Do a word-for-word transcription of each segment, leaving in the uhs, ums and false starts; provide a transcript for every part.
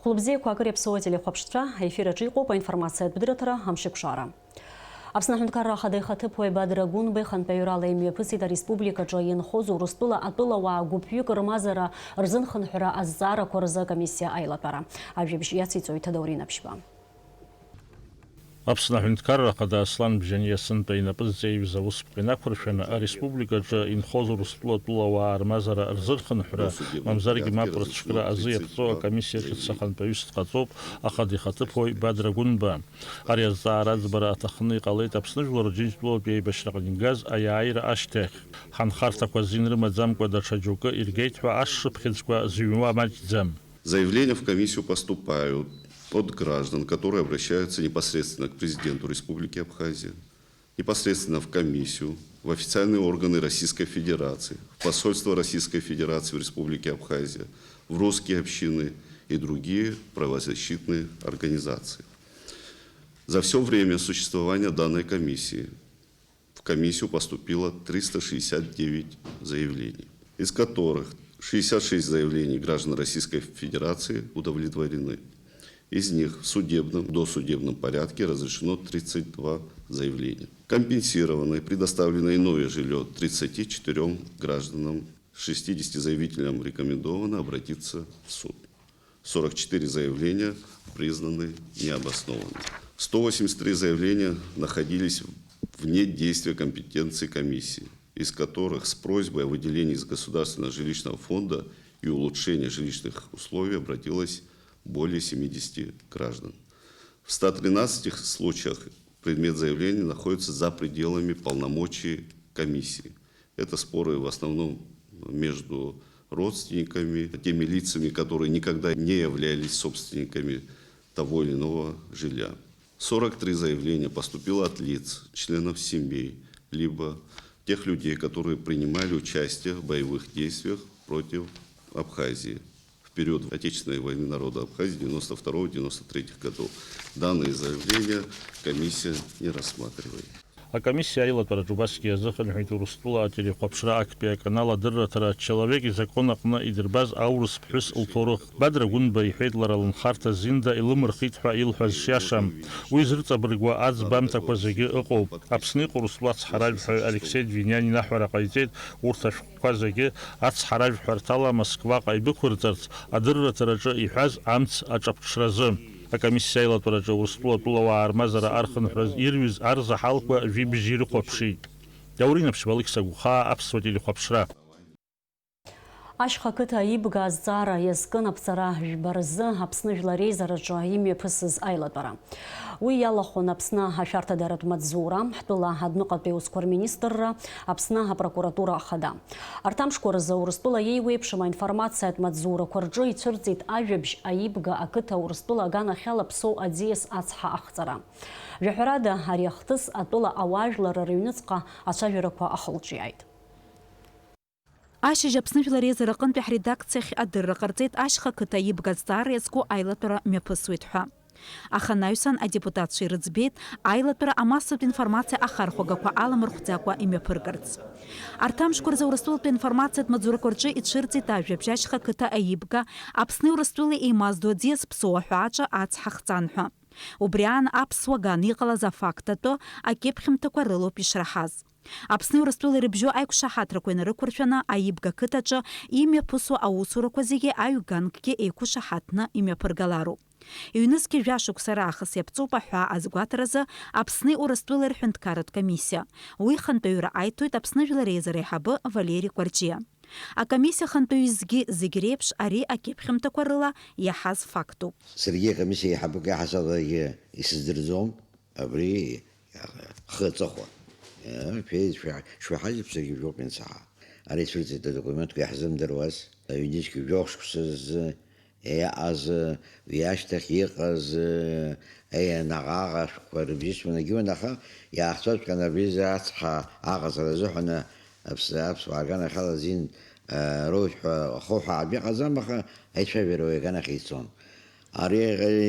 Лыбзиақәа акыр иаԥсоу ателехәаԥшцәа, аефир аҿы иҟоуп аинформациатә дырраҭара Амшеиқәшара. Аԥсны Аҳәынҭқарра Ахада ихаҭыԥуаҩ Бадра Гәынба ихантәаҩрала имҩаԥысит ареспубликаҿы инхоз Урыстәыла атәылауаа гәыԥҩык рмазара рзынхынҳәра азҵаарақәа рзы акомиссиа аилатәара. Ажәабжь иациҵоит Даур Инаԥшьба. Аԥсны Аҳәынҭқарра Ахада Аслан Бжьаниа сынтәа инапы зҵеиҩыз аусԥҟа инақәыршәаны, ареспубликаҿы инхоз Урыстәыла атәылауаа рмазара рзырхынҳәра, мамзаргьы мап рыцәшәра азы иаԥҵоу акомиссиа ҿыц ахантәаҩыс дҟаҵоуп Ахада ихаҭыԥуаҩ Бадра Гәынба. Ари азҵаара аӡбара аҭахны иҟалеит Аԥсны Жәлар Џьынџьтәылатәи аибашьраҟны игаз аиааира ашьҭахь. Ҳанхарҭақәа азин рымаӡамкәа даҽа џьоукы иргеит ҳәа ашшыԥхьыӡқәа зыҩуа маҷӡам. Заявления в комиссию поступают от граждан, которые обращаются непосредственно к президенту Республики Абхазия, непосредственно в комиссию, в официальные органы Российской Федерации, в посольство Российской Федерации в Республике Абхазия, в русские общины и другие правозащитные организации. За всё время существования данной комиссии в комиссию поступило триста шестьдесят девять заявлений, из которых шестьдесят шесть заявлений граждан Российской Федерации удовлетворены. Из них в судебном, досудебном порядке разрешено тридцать два заявления. Компенсировано и предоставлено иное жильё тридцати четырём гражданам, шестидесяти заявителям рекомендовано обратиться в суд. Сорок четыре заявления признаны необоснованными. Сто восемьдесят три заявления находились вне действия компетенции комиссии, из которых с просьбой о выделении из государственного жилищного фонда и улучшении жилищных условий обратилось более семидесяти граждан. В ста тринадцати случаях предмет заявления находится за пределами полномочий комиссии. Это споры в основном между родственниками, теми лицами, которые никогда не являлись собственниками того или иного жилья. Сорок три заявления поступило от лиц, членов семей, либо тех людей, которые принимали участие в боевых действиях против Абхазии в период Отечественной войны народа Абхазии девяносто второго девяносто третьих годов. Данные заявления комиссия не рассматривает. Акомиссиа аилатәараҿы убасгьы иазыхынҳәит Урыстәыла ателехәаԥшра актәи аканал адырраҭара «Человек и закон» аҟны идырбаз аурыс ԥҳәыс лҭоурых. Бадра Гәынба иҳәеит, лара лынхарҭа зинда илымырхит ҳәа илҳәаз шиашам. Уи зырҵабыргуа аӡбамҭақәа зегьы ыҟоуп. Аԥсны иҟоу Урыстәыла ацҳаражәҳәаҩ Алексеи Двинянин аҳәара ҟаиҵеит, урҭ ашәҟәқәа зегьы ацҳаражәҳәарҭала Москваҟа идәықәырҵарц, адырраҭараҿы иҳәаз амц аҿаԥҽразы. Акомиссиа аилатәараҿы Урыстәыла атәылауаа рмазара архынҳәра ирҩыз арзаҳалқәа жәибжь ирыхәаԥшит. Даур Инаԥшьба, Алықьса Гәхаа, Аԥсуа телехәаԥшра. Ашьха қыҭа аибга азҵаара иазкын аԥҵара жәба рзы Аԥсны Жәлар Реизараҿы имҩаԥысыз аилатәара. Уи иалахәын Аԥсны ашәарҭадаратә маҵзура, ҳтәыла адәныҟатәи аусқәа рминистрра, Аԥсны апрокуратура ахада. Арҭ амшқәа рзы Урыстәыла иеиуеиԥшым аинформациатә маҵзурақәа рҿы ицәырҵит ажәабжь аибга ақыҭа Урыстәыла аганахьала Ԥсоу аӡиас ацҳа ахҵара. Жәаҳәарада, ари ахҭыс атәыла ауаажәларра рыҩныҵҟа ацәажәарақәа ахылҿиааит. Ашьыжь Аԥсны Жәлар Реизара аҟынтәи ҳредакциахь адырра ҟарҵеит ашьха қыҭа аибга азҵаара иазку аилатәара мҩаԥысуеит ҳәа. Аха анаҩсан адепутатцәа ирыӡбеит аилатәара амассатә информациа ахархәагақәа аламырхәӡакәа имҩаԥыргарц. Арҭ амшқәа рзы Урыстәылатәи аинформациатә маҵзурақәа рҿы ицәырҵит ажәабжь ашьха қыҭа аибга Аԥсни Урыстәылеи еимаздо аӡиас Ԥсоу аҳәааҿы ацҳа хҵан ҳәа. Убри аан аԥсуа ган иҟалаз афакт атәы акьыԥхьымҭақәа рылоуп ишраҳаз. Аԥсни Урыстәылеи рыбжьоу аиқәшаҳаҭрақәа инарықәыршәаны, аибга қыҭаҿы имҩаԥысуа аусурақәа зегьы аҩганкгьы еиқәышаҳаҭны имҩаԥыргалароуп. Ҩнызқьи жәа шықәса раахыс иаԥҵоуп аҳәаа азгәаҭаразы Аԥсни Урыстәылеи рҳәынҭқарратә комиссиа. Уи хантәаҩыра аиҭоит Аԥсны Жәлар Реизара аиҳабы Валери Кәарҷиа. Акомиссиа ахантәаҩы изгьы зегь реиԥш ари акьыԥхьымҭақәа рыла иаҳаз фактуп. Саргьы акомиссиа еиҳабык иаҳасабагьы исыздырӡом, абри хы аҵыхәа. Э, шәеи-, шәа-, шәаҳажьып, саргьы жәохә иансаҳа. Ари ицәырҵит адокументқәа иаҳзымдыруаз, ҩнызқь жәохә шықәса азы иаҟаз, уи ашьҭахь иҟаз, еи, наҟ-ааҟ ашәҟәқәа рыбжьысуан, егьиуан, аха иаахҵәаҵәҟьан абри ацҳа аҟаҵара азыҳәан аԥс-, аԥсуаа рганахьала азин, а, роуеит ҳәа ахы ҳәаатә иҟаӡам, аха аицәажәара уи аганахь ицон. Ари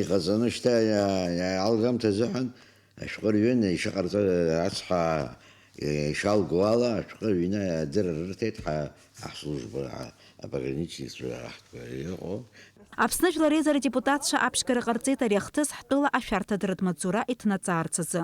иҟаҵаны шьҭа иа-, иа-, алгамҭа азыҳәан ашәҟәы рҩын ишыҟарҵо ацҳа Ишалго ала, ашәҟәы ҩны адырра рырҭеит ҳа, ҳаҳслужба, ҳа, апограничникцәа раҳҭқәа иҟоу. Аԥсны Жәлар Реизара адепутатцәа аԥшьгара ҟарҵеит ари ахҭыс ҳтәыла ашәарҭадаратә маҵзура иҭнаҵаарц азы.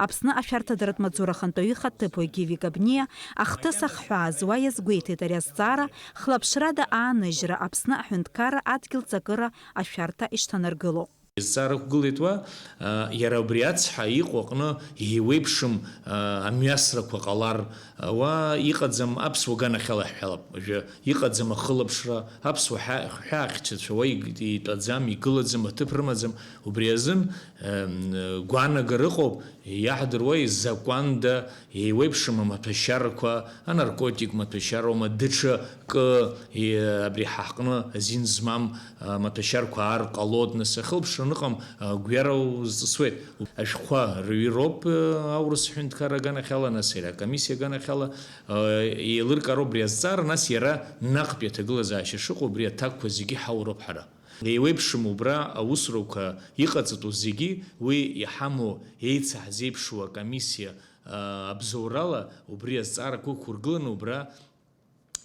Аԥсны ашәарҭадаратә маҵзура ахантәаҩы ихаҭыԥуаҩ Гиви Габниа ахҭыс ахҳәаа зуа иазгәеиҭеит ари азҵаара хлаԥшрада ааныжьра Аԥсны аҳәынҭқарра адгьыл ҵакыра ашәарҭа ишҭанаргыло. Зҵаара ықәгылеит уа, а, иара убри ацҳа иҟоу аҟны еиуеиԥшым, а, амҩасрақәа ҟалар, а, уа иҟаӡам аԥсуа ганахьала ҳҳәалап. Уажәы иҟаӡам ахылаԥшра, аԥсуа ҳа-, ҳәаахьчацәа уа иг-, итәаӡам, игылаӡам, аҭыԥ рымаӡам. Убри азын, ем, гәаанагара ыҟоуп, иаҳдыруа изакәанда еиуеиԥшым амаҭәашьарақәа, анаркотик маҭәашьароума, даҽа кы, е, абри ҳа ҳҟны азин змам, а, маҭәашьарқәа аар ҟалоит, нас ахылаԥшра аныҟам, а, гәҩара узҵысуеит. Ашәҟәқәа рыҩроуп, а, аурыс ҳәынҭқарра аганахьала, нас иара акомиссиа аганахьала, а, еилыркаароуп убри азҵаара, нас иара наҟтәи аҭагылазаашьа шыҟоу убри аҭакқәа зегьы ҳауроуп ҳара. Еиуеиԥшым убра аусурақәа иҟаҵатәу зегьы, уи иҳамоу еицаҳзеиԥшуа акомиссиа, а, абзоурала убри азҵаарақәа ықәургыланы убра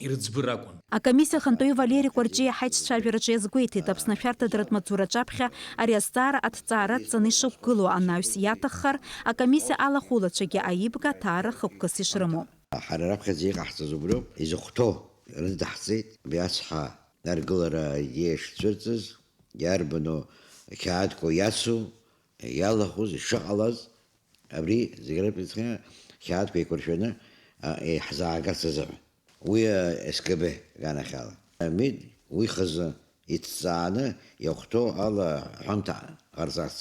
ирыӡбыр акәын. Акомиссиа ахантәаҩы Валери Кәарҷиа ҳаицәажәараҿы иазгәеиҭеит, Аԥсны ашәарҭадаратә маҵзураҿы аԥхьа ари азҵаара аҭҵаара адҵаны ишықәгылоу анаҩс иаҭаххар, акомиссиа алахәылацәагьы аибга аҭаара хықәкыс ишрымоу. Ҳара раԥхьаӡа иҟаҳҵаз убриоуп, изыхәҭоу рыдаҳҵеит, абри ацҳа аргылара идеиа шцәырҵыз, иарбану ақьаадқәа иацу, иалахәыз, ишыҟалаз, абри зегь рыԥхьаӡа ақьаадқәа еиқәыршәаны, а, иаҳзаагарц азыҳәан. Уи, а, С К Б аганахьала. Амид уи хазы иҭҵааны иахәҭоу ала аҳәамҭа ҟарҵарц.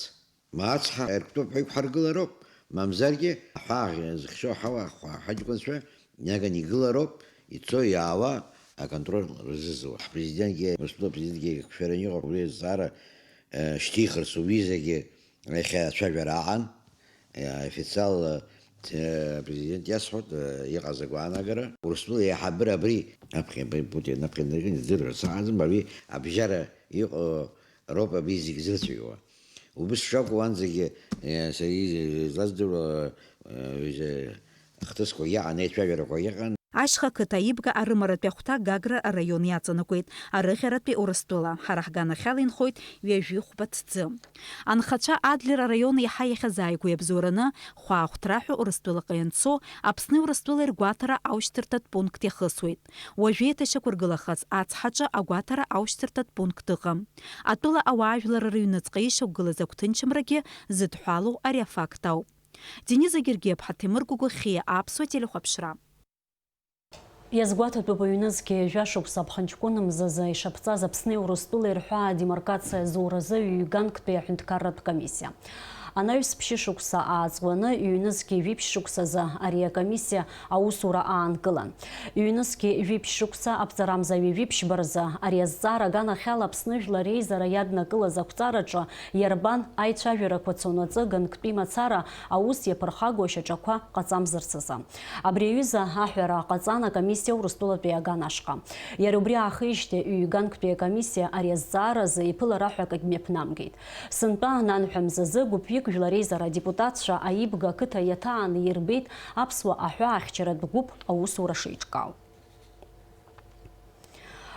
Ма ацҳа ирктәуп ҳәа иқәҳаргылароуп, мамзаргьы аҳәаа зыхьчо аҳауа ҳаҷкәынцәа иаганы игылароуп, ицо-иаауа аконтроль рзызуа. Ҳпрезидентгьы, Урыстәыла апрезидентгьы еиқәшәараны иҟоуп, уи азҵаара, э, шьҭихырц уҩызагьы иахьа ацәажәара аҟан, э, официалла, э, апрезидент иасҳәоит, э, иҟаз агәаанагара. Урыстәыла аиҳабыра абри, аԥхьа Путин аԥхьа инаркын идыруа саҟаӡам, абри абжьара иҟоу роуп абри зегь зырцәаҩуа. Убыс шакәу уанӡагьы, е, са излаздыруа, е, ҩажәа хҭысқәак иаҟан, еицәажәарақәак иҟан. Ашьха қыҭа аибга арымаратәи ахәҭа Гагра араион иаҵанакуеит, арыӷьаратәи Урыстәыла. Ҳара ҳганахьала инхоит ҩажәи хәба ҭӡы. Анхацәа Адлер араион иаҳа иахьазааигәоу иабзоураны, Хәаахәҭра ҳәа Урыстәылаҟа ианцо, Аԥсни Урыстәылеи ргәаҭара аушьҭырҭатә пункт иахысуеит. Уажәы еиҭашьақәыргылахаз ацҳаҿы агәаҭара аушьҭырҭатә пункт ыҟам. Атәыла ауаажәлар рыҩныҵҟа ишьақәгылаз агәҭынчымрагьы зыдҳәалоу ари афакт ауп. Дениза Гергиаԥҳа, Ҭемыр Гәыгәыхьиа, Аԥсуа телехәаԥшра. Иазгәаҭатәуп, ҩнызқьи жәашықәса аԥхынҷкәын мзазы ишаԥҵаз Аԥсни Урыстәылеи рҳәаа демаркациа зуразы ҩганктәи аҳәынҭқарратә комиссиа. Анаҩс ԥшьышықәса ааҵуаны, ҩнызқьи жәиԥшь шықәсазы ари акомиссиа аусура аанкылан. Ҩнызқьи жәиԥшь шықәса аԥҵарамза ҩажәиԥшьба рзы ари азҵаара аганахьала Аԥсны Жәлар Реизара иаднакылаз ақәҵараҿы иарбан аицәажәарақәа цонаҵы ганктәи мацара аус иаԥырхагоу ашьаҿақәа ҟаҵамзарц азы. Абри аҩыза аҳәара ҟаҵан акомиссиа Урыстәылатәи аган ашҟа. Иара убри аахижьҭеи ҩганктәи акомиссиа ари азҵааразы иԥылара ҳәа акагь мҩаԥнамгеит. Сынтәа ананҳәа мзазы гәыԥҩык Жәлар Реизара адепутатцәа аибга ақыҭа иаҭааны ирбеит аԥсуа аҳәаахьчаратә гәыԥ аусура шеиҿкаау.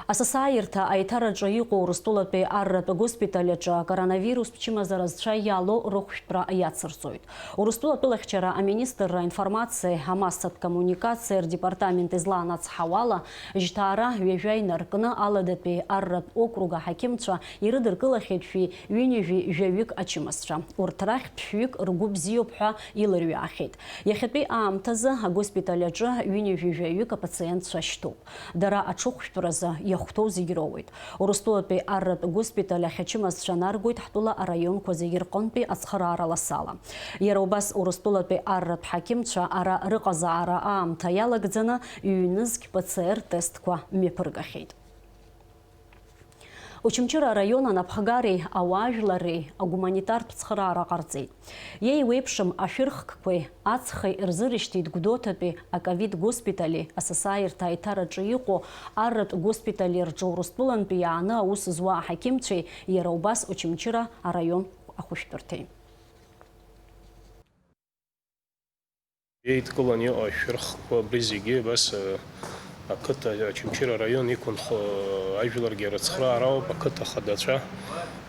Асасааирҭа аиҭараҿы иҟоу Урыстәылатәи арратә госпиталь аҿы акоронавирустә чымазара зцәа иалоу рыхәшәтәра иацырҵоит. Урыстәыла атәылахьчара аминистрра аинформациеи амассатә коммуникациеи рдепартамент излаанацҳауала, жьҭаара ҩажәа инаркны Аладатәи арратә округ аҳақьымцәа ирыдыркылахьеит шәи ҩынҩажәи жәаҩык ачымазцәа. Урҭ рахьтә шәҩык ргәы бзиоуп ҳәа илырҩаахьеит. Иахьатәи аамҭазы агоспиталь аҿы ҩынҩажәи жәаҩык апациентцәа шьҭоуп. Дара аҽыхәшәтәразы иахәҭоу зегь роуеит. Урыстәылатәи арратә госпиталь ахь ачымазцәа наргоит ҳтәыла араионқәа зегьы рҟынтәи ацхыраара ласала. Иара убас Урыстәылатәи арратә ҳақьымцәа ара рыҟазаара аамҭа иалагӡаны ҩнызқь П Ц Р тестқәа мҩаԥыргахьеит. Очамчыра араион анапхгареи ауаажәларреи агуманитартә цхыраара ҟарҵеит. Еиуеиԥшым ашәырхкқәеи аҵхи рзырышьҭит Гәдоуҭатәи аковид госпитали асасааирҭа аиҭараҿы иҟоу арратә госпитали рҿы Урыстәылантәи иааны аус зуа аҳақьымцәеи иара убас Очамчыра араион ахәышәтәырҭеи. Еидкыланы иҟоу ашәырхқәа абри зегьы абас, э, ақыҭа, Очамчыра араион иқәынхо, э, ажәларгьы рыцхраара ауп, ақыҭа хадацәа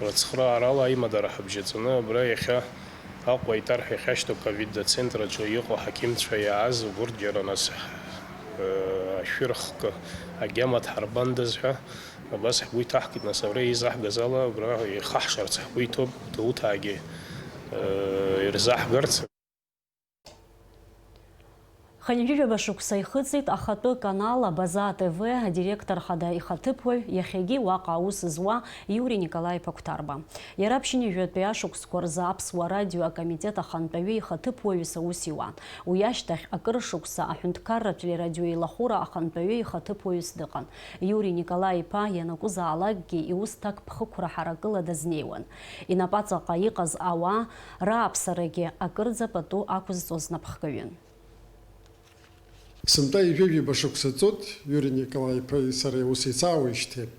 рыцхраарала аимадара ҳабжьаҵаны абра иахьа Аҟәа аитар ҳәа иахьашьҭоу ковид ацентр аҿы иҟоу ҳақьымцәа иааз, убырҭ џьара нас, э, ашәырхк агьама дҳарбандаз ҳәа абас ҳгәы иҭаҳкит, нас абра еизаҳгаз ала абра ихаҳшарц ҳгәы иҭоуп, Гәдоуҭаагьы, э, ирзаҳгарц. Хынҩажәижәаба шықәса ихыҵит ахатәы канал Абаза Т В адиректор хада ихаҭыԥуаҩ, иахьагьы уаҟа аус зуа Иури Николаи-иԥа Қәҭарба. Иара ԥшьынҩажәатәи ашықәсқәа рзы Аԥсуа радио акомитет ахантәаҩы ихаҭыԥуаҩыс аус иуан. Уи ашьҭахь акыр шықәса аҳәынҭқарратә телерадиоеилахәыра ахантәаҩы ихаҭыԥуаҩыс дыҟан. Иури Николаи-иԥа ианакәызаалакгьы иус ҭакԥхықәра ҳаракыла дазнеиуан. Инапаҵаҟа иҟаз ауаа рааԥсарагьы акырӡа пату ақәызҵоз напхгаҩын. Сынтәа ҩажәижәаба шықәса ҵуеит, Иури Николаи-иԥеи сареи аус еицаауеижьҭеи.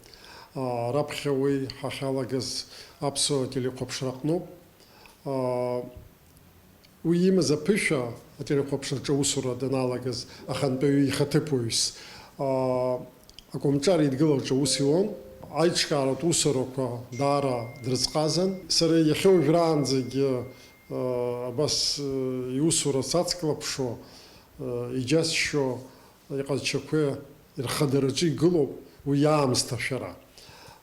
Аа, раԥхьа уи ҳахьалагаз аԥсуа телехәаԥшраҟноуп. Аа, уи имаз аԥышәа, ателехәаԥшраҿы аусура даналагаз ахантәаҩы ихаҭыԥуаҩс, аа, акомҿар еидгылараҿы аус иуан. Аиҿкааратә усурақәа даара дрыцҟазан. Сара иахьа уажәраанӡагьы, аа, абас, э, иусура сацклаԥшуа, э, иџьасшьо, иҟазшьақәа рхадараҿы игылоуп уи иаамсҭашәара.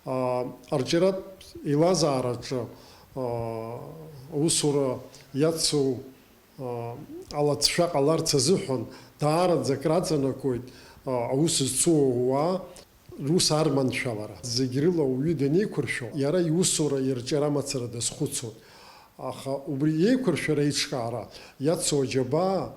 Аа, арҿиаратә еилазаараҿы, аа, аусура иацу, аа, алҵшәа ҟаларц азыҳәан даараӡа акраҵанакуеит, аа, аус зцу ауаа рус арманшәалара. Зегь рыла ауаҩы данеиқәыршәо, иара иусура ирҿиара мацара дазхәыцуан. Аха убри еиқәыршәара аиҿкаара иацу аџьабаа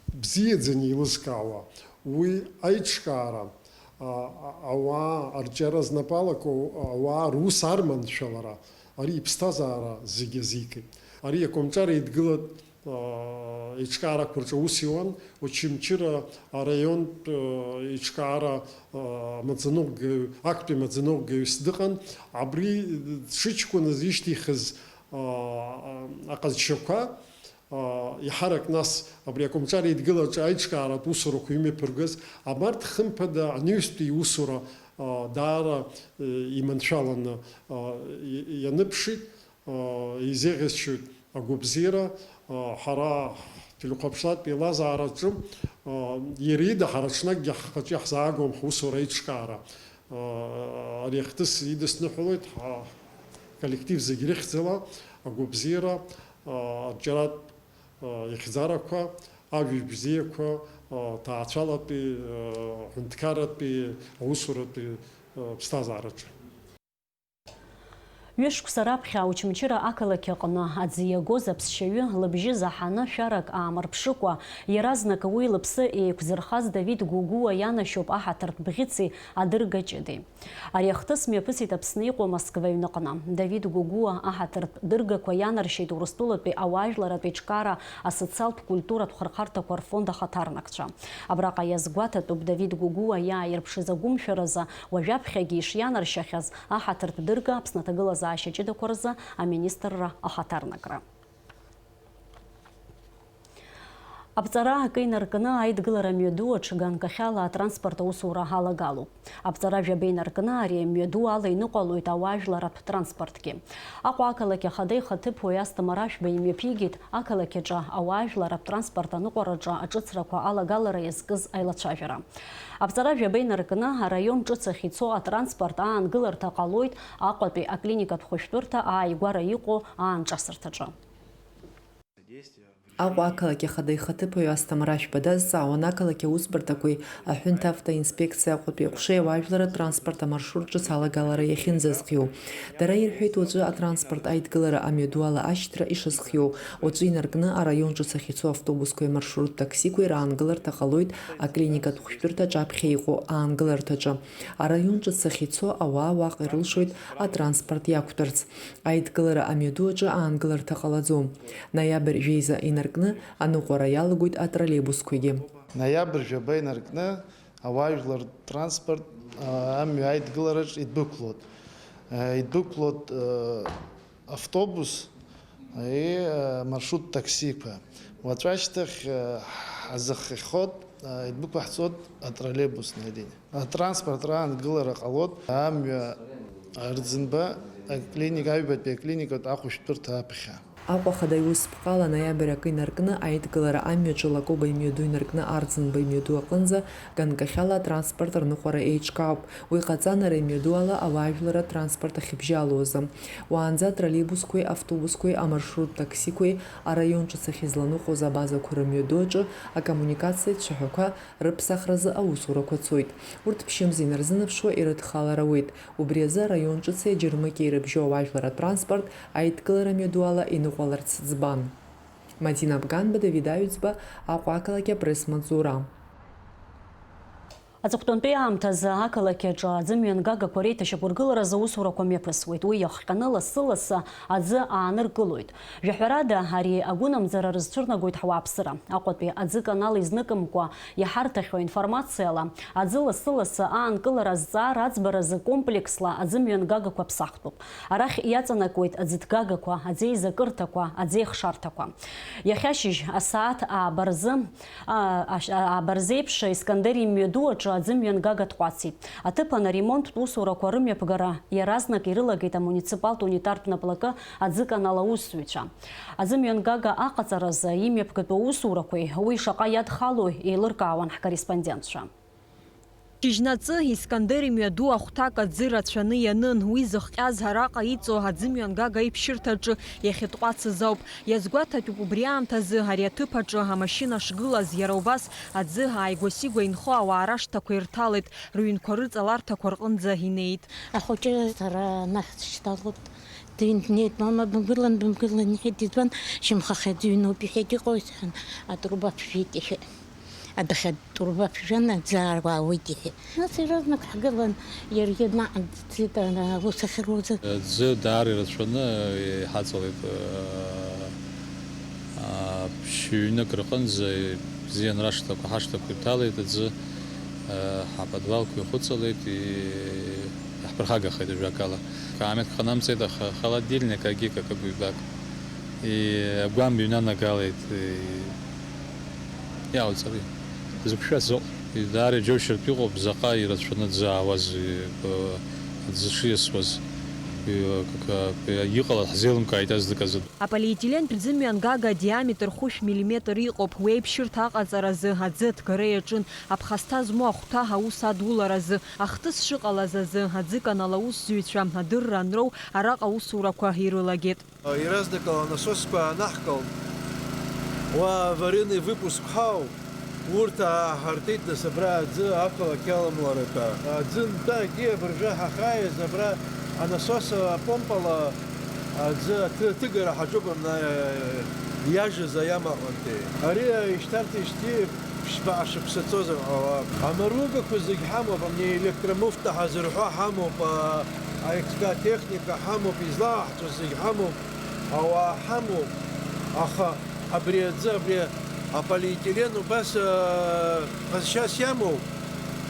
бзиаӡаны еилызкаауа, уи аиҿкаара, а, а, ауаа арҿиара знапы алаку ауаа рус арманшәалара, ари иԥсҭазаара зегьы азикит. Ари акомҿар еидгылатә, а, еиҿкаарақәа рҿы аус иуан, Очамчыра араионтә, а, еиҿкаара, а, амаӡаныҟәгаҩ, актәи амаӡаныҟәгаҩыс дыҟан. Абри дшыҷкәыназ ишьҭихыз, а, а, аҟазшьақәа, аа, еиҳарак нас абри акомҿар еидгылараҿы аиҿкааратә усурақәа имҩаԥыргаз, абарҭ, хымԥада, анаҩстәи иусура, аа, даара, э, иманшәаланы, аа, и-, ианыԥшит, аа, изеиӷьасшьоит агәабзиара, аа, ҳара ҳтелехәаԥшратә еилазаараҿы, аа, иара ида ҳара ҽнакгьы ҳхаҿы иаҳзаагом ҳусура аиҿкаара. Ари ахҭыс идысныҳәалоит ҳколлектив зегь рыхьӡала агәабзиара, арҿиаратә ихьӡарақәа, ажәабжь бзиақәа, ҭаацәалатәи, ҳәынҭқарратәи, аусуратәи ԥсҭазаараҿы. Ҩышықәса раԥхьа Очамчыра ақалақь аҟны аӡы иагоз аԥсшьаҩы лыбжьы заҳаны шәарак аамырԥшыкәа, иаразнак уи лыԥсы еиқәзырхаз Давид Гәыгәуа ианашьоуп аҳаҭыртә бӷьыци адырга ҷыдеи. Ари ахҭыс мҩаԥысит Аԥсны иҟоу Москва аҩныҟны. Давид Гәыгәуа аҳаҭыртә дыргақәа ианаршьеит Урыстәылатәи ауаажәларратә еиҿкаара асоциалтә культуратә хырхарҭақәа рфонд ахаҭарнакцәа. Абраҟа иазгәаҭатәуп Давид Гәыгәуа иааирԥшыз агәымшәаразы уажәаԥхьагьы ишианаршьахьаз аҳаҭыртә дырга Аԥсны аҭагылазаашьа ҷыдақәа рзы аминистрра ахаҭарнакра. Аԥҵара акы инаркны аидгылара мҩаду аҿы ганкахьала атранспорт аусура алагалоуп. Аԥҵара жәаба инаркны ари амҩаду ала иныҟәалоит ауаажәларратә транспортгьы. Аҟәа ақалақь ахада ихаҭыԥуаҩ Асҭамыр Ашәба имҩаԥигеит ақалақь аҿы ауаажәларратә транспорт аныҟәараҿы аҿыцрақәа алагалара иазкыз аилацәажәара. Аԥҵара жәаба инаркны араион ҿыц ахь ицо атранспорт аангыларҭа ҟалоит Аҟәатәи аклиникатә хәышәтәырҭа ааигәара иҟоу аанҿасырҭаҿы. Аҟәа ақалақь ахада ихаҭыԥуаҩ Асҭамыр Ашәба дазҵаауан ақалақь аусбарҭақәеи аҳәынҭ автоинспекциа Аҟәатәи аҟәшеи ауаажәларратә транспорт амаршрут ҿыц алагалара иахьынӡазхиоу. Дара ирҳәеит уаҵәы атранспорт аидгылара амҩаду ала ашьҭра ишазхиоу, уаҵәы инаркны араион ҿыц ахь ицо автобусқәеи амаршруттә таксиқәеи раангыларҭа ҟалоит аклиникатә хәшәтәырҭа аҿаԥхьа иҟоу аангыларҭаҿы. Араион ҿыц ахь ицо ауаа уаҟа ирылшоит атранспорт иақәтәарц. Аидгылара амҩаду аҿы аангыларҭа ҟалаӡом. Ноиабр жәеиза инаркны аныҟәара иалагоит атроллейбусқәагьы. Ноиабр жәаба инаркны ауаажәлар транспорт, а, амҩа аидгылараҿ идәықәлоит. А, идәықәлоит, а, автобус, и, а, маршрут таксиқәа. Уаҵәашьҭахь, э, ҳазыххьоит, э, идәықәаҳҵоит атроллейбусная линиа. Атранспорт раангылара ҟалоит амҩа Арӡынба аклиник, аҩбатәи аклиникатә ахәышәтәырҭа аԥхьа. Аҟәа ахада иусԥҟала ноиабр акы инаркны аидгылара амҩаҿы Лакоба имҩаду инаркны Арӡынба имҩаду аҟынӡа ганкахьала атранспорт рныҟәара еиҿкаауп. Уи ҟаҵан, ара имҩаду ала ауаажәлар атранспорт ахьыбжьалоу азы. Уаанӡа атроллейбусқәеи автобусқәеи амаршрут таксиқәеи араион ҿыц ахь изланыҟәоз абазақәа рымҩаду аҿы акоммуникациа цәаҳәақәа рыԥсахразы аусурақәа цоит. Урҭ ԥшьымз инарзынаԥшуа ирыдхалар ауеит. Убри азы араион ҿыци аџьармыкьеи ирыбжьоу ауаажәлар атранспорт аидкылара мҩаду ала иныҟәаларц ӡбан. Мадина Бганба, Давид Аҩӡба, Аҟәа ақалақь апресс-маҵзура. Аҵыхәтәантәи аамҭазы ақалақь аҿы аӡымҩангагақәа реиҭашьақәыргыларазы аусурақәа мҩаԥысуеит. Уи иахҟьаны лассы-лассы аӡы ааныркылоит. Жәаҳәарада, ари агәынамӡара рызцәырнагоит ҳуааԥсыра. Аҟәатәи аӡы канал изныкымкәа иҳарҭахьоу аинформациала, аӡы лассы-лассы аанкылара азҵаара аӡбаразы комплексла аӡымҩангагақәа ԥсахтәуп. Арахь иаҵанакуеит аӡыҭгагақәа, аӡеизакырҭақәа, аӡеихшарҭақәа. Иахьа ашьыжь асааҭ ааба рзы, а, ашь-, а, ааба рзеиԥш Искандер имҩаду аҿы аӡымҩангага тҟәацит. Аҭыԥан аремонттә усурақәа рымҩаԥгара иаразнак ирылагеит амуниципалтә унитартә наплакы аӡыканал аусзуҩцәа. Аӡымҩангага аҟаҵаразы имҩаԥгатәу аусурақәеи уи шаҟа иадхалои еилыркаауан ҳкорреспондентцәа. Шьыжьнаҵы Искандер имҩаду ахәҭак аӡы рацәаны ианын. Уи зыхҟьаз араҟа иҵоу аӡымҩангага иԥшьырҭаҿы иахьытҟәацыз ауп. Иазгәаҭатәуп, убри аамҭазы ари аҭыԥ аҿы амашьына шгылаз, иара убас аӡы ааигәа-сигәа инхо ауаа рашҭақәа ирҭалеит, рыҩнқәа рыҵаларҭақәа рҟынӡа инеит. Ахәыҷы сара анахь сышьҭалоуп. Дыҩны днеит, мама, бымгылан, бымгылан, иҳәеит, дыӡуан, шьамхахьы дыҩноуп, иҳәеит, иҟои, сҳәан, атруба ԥжәеит, иҳәеит. Адәахьы атруба ԥжәан, аӡы аауеит, иҳәеит. Нас иаразнак ҳгылан, иаргьы наҟ дцеит, ара, ус ахьыруазы. Аӡы даара ирацәаны иҳаҵалеит, аа, ԥшьҩнык рҟынӡа, бзиан рашҭақәа, ҳашҭақәа иҭалеит аӡы, аа, ҳаподвалқәа ихәыҵалеит, и-, иаҳԥырхагахеит, ажәакала. Каамеҭк ҟанамҵеит, аха холодильник, агьи какы-ҩбак. И-, агәамб иҩнанагалеит, и-, иауҵари. Зықәшәаз ыҟоуп. И-, даара иџьоушьартә иҟоуп, заҟа ирацәаны аӡы аауаз, и-, б-, аӡы шиасуаз. И-, к-, к-, иҟалаз ҳзеилымкааит азнык азы. Аполиетилентә ӡымҩангага адиаметр хәышә миллиметр иҟоуп. Уи аиԥшьырҭа аҟаҵаразы аӡы аҭгара иаҿын. Аԥхасҭа змоу ахәҭа аус адуларазы, ахҭыс шыҟалаз азы, аӡы канал аусзуҩцәа адырра анроу араҟа аусурақәа ирылагеит. Иаразнакала анасосқәа анаҳкыл, уа аварийный выпуск ҳауп. Урҭ ааҳартит, нас, абра аӡы ақалақь иаламларатәы. Аӡы нтәа акгьы абыржәы ҳахааиз, абра анасос апомпала аӡы аҭы-, аҭыгара ҳаҿуп, амна, иажыз аиам аҟынтәи. Ари ишьҭарҭеижьҭеи ԥшьба шықәса цозар ҟалап. Амаругақәа зегь ҳамоуп, амни электромуфта ҳазырҳәо ҳамоуп, а, аекскатехника ҳамоуп, излааҳҵо зегь ҳамоуп, ауаа ҳамоуп, аха Абри аӡы, абри аполиетилен убас, аа, ҟазшьас иамоуп.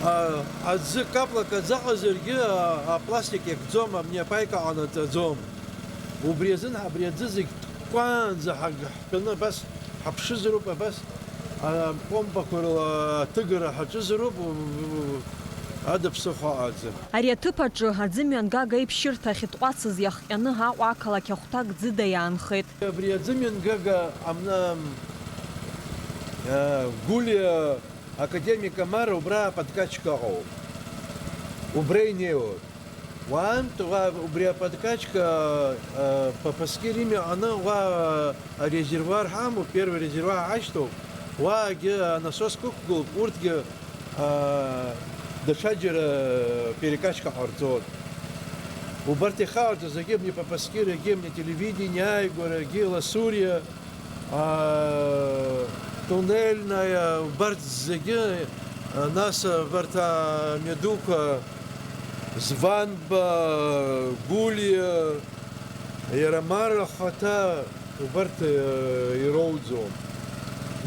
Аа, аӡы каплак аӡы аҟазаргьы, аа, апластик иакӡом, абни апаика ҟанаҵаӡом. Убри азын абри аӡы зегь ҭкәаанӡа ҳаг-, ҳтәаны абас ҳаԥшызароуп, абас, аа, апомпақәа рыла аҭыгара ҳаҿызароуп, у-, у-, ада ԥсыхәа аӡы. Ари аҭыԥ аҿы аӡымҩангага иԥшьырҭа ахьытҟәацыз иахҟьаны Аҟәа ақалақь ахәҭак ӡыда иаанхеит. Абри аӡымҩангага амна, э, Гулиа академик Амара убра аподкачка ыҟоуп. Убра инеиуеит. Уаантә уа-, убри аподкачка, э, Папаскир имҩа аҟны уа, э, арезервуар ҳамоуп, первый резервуар ҳашьҭоуп. Уаагьы анасосқәа ықәгылоуп, урҭгьы аа, даҽаџьара перекачка ҟарҵоит. Убарҭ ихаауҵаз, агьи абни Папаскир, агьи абни телевидение, ааигәара, агьи Ласуриа, аа, Туннельная, убарҭ зегьы, а, нас, а, абарҭ, а, амҩадуқәа, Званба, Гулиа, иара Мара ахаҭа, Убарҭ, э, ироуӡом.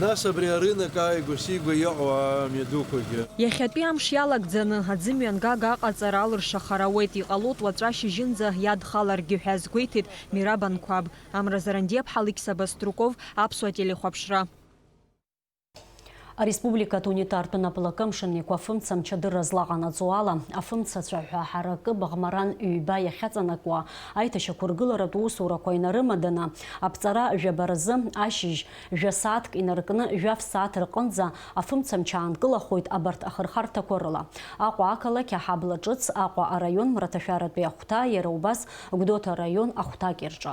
Нас абри арынок ааигәа-сигәа иҟоу амҩадуқәагьы. Иахьатәи амш иалагӡаны аӡымҩангага аҟаҵара алыршахар ауеит, иҟалоит уаҵәы ашьыжьынӡа иадхаларгьы ҳәа азгәеиҭеит Мираб Анқәаб. Амра Зарандиаԥҳа, Алықьса Баструков, Аԥсуа телехәаԥшра. Ареспубликатә унитартә наплакы амшын еиқәа афымца мчадырра злаҟанаҵо ала, афымцацәа ҳәа ҳаракы Баӷмаран ҩба иахьаҵанакуа аиҭашьақәыргыларатә усурақәа инарымаданы, аԥҵара жәаба рзы ашьыжь жәасааҭк инаркны жәаф сааҭ рҟынӡа афымца мчы аанкылахоит абарҭ ахырхарҭақәа рыла: Аҟәа ақалақь аҳабла ҿыц, Аҟәа араион мраҭашәаратәи ахәҭа, иара убас Гәдоуҭа араион ахәҭак ирҿы.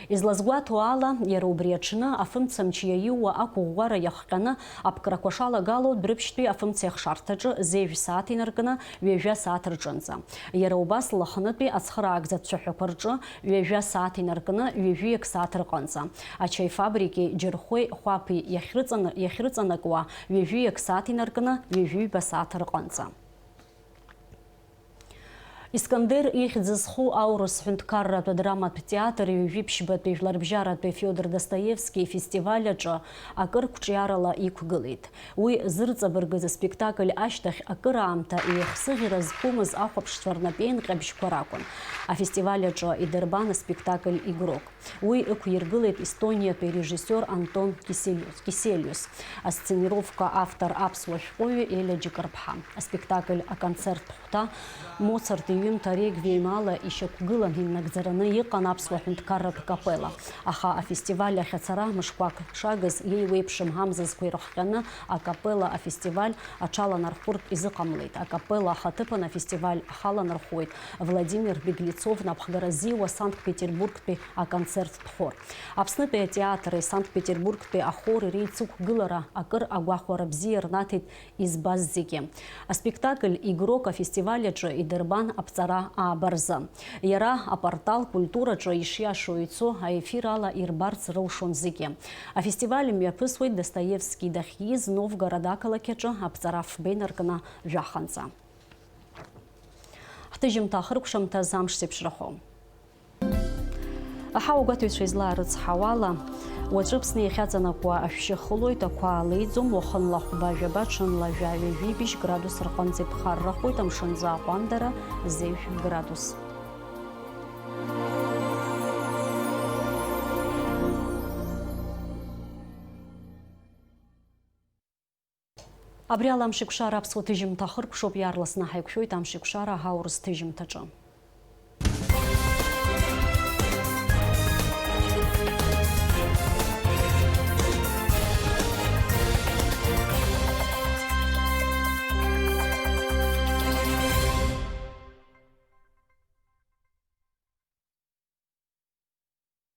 Излазгәаҭоу ала, иара убри аҽны афымцамч иаиуа ақәыӷәӷәара иахҟьаны аԥкрақәа шалагало, Дәрыԥшьтәи афымцеихшарҭаҿы зежә сааҭ инаркны ҩажәа сааҭ рҿынӡа, иара убас Лыхнытәи ацхыраагӡатә цәаҳәақәа рҿы ҩажәа сааҭ инаркны ҩажәиак сааҭ рҟынӡа, ачаи фабрики Џьырхәеи Хәаԥи иахьрыҵаны-, иахьрыҵанакуа ҩажәиак сааҭ инаркны ҩажәиҩба сааҭ рҟынӡа. Искандер ихьӡ зху аурыс ҳәынҭқарратә драматә театр ҩажәи ԥшьбатәи жәларбжьаратәи Фиодор Достоевски ифестиваль аҿы акыр қәҿиарала иқәгылеит. Уи зырҵабыргыз аспектакль ашьҭахь акыраамҭа еихсыӷьра зқәымыз ахәаԥшцәа рнапеинҟьабжьқәа ракәын. Афестиваль аҿы идырбан аспектакль Игрок. Уи ықәиргылеит Естониатәи режиссиор Антон Киселиус, Киселиус, асценировка автор аԥсуа шәҟәыҩҩы Елиа Џьыкырԥҳа. Аспектакль аконцерттә хәҭа Моцарт иҩымҭа Реквием ала ишьақәгылан иннагӡараны иҟан аԥсуа ҳәынҭқарратә капелла. Аха афестиваль ахь ацара мышқәак шагыз, иеиуеиԥшым амзызқәа ирыхҟьаны, акапелла афестиваль аҽаланархәыртә изыҟамлеит. Акапелла ахаҭыԥан афестиваль ахаланархәуеит Владимир Беглецов напхгара зиуа Санкт-Петербургтәи аконцерттә хор. Аԥснытәи атеатри Санкт-Петербургтәи ахори реицықәгылара акыр агәахәара бзиа рнаҭеит избаз зегьы. Аспектакль Игрок афестиваль аҿы идырбан аԥҵара ааба рзы. Иара апортал культураҿы ишиашоу ицо аефир ала ирбарц рылшон зегьы. Афестиваль мҩаԥысуеит Достоевски дахьиз Новгород ақалақь аҿы аԥҵара фба инаркны жәаханӡа. Ҳҭыжьымҭа ахыркәшамҭаз амш зеиԥшрахо. Аҳауагәаҭаҩцәа излаарыцҳауала, уаҵәы Аԥсны иахьаҵанакуа ашәшьы хылоит, ақәа аалеиӡом, уахынла хәба-жәаба, ҽынла жәаҩа-жәибжь градус рҟынӡа иԥхаррахоит, амшынӡы аҟәандара зежә градус. Абри ала Амшеикәшара аԥсуа ҭыжьымҭа ахыркәшоуп, иаарласны ҳаиқәшәоит Амшеикәшара аурыс ҭыжьымҭаҿы.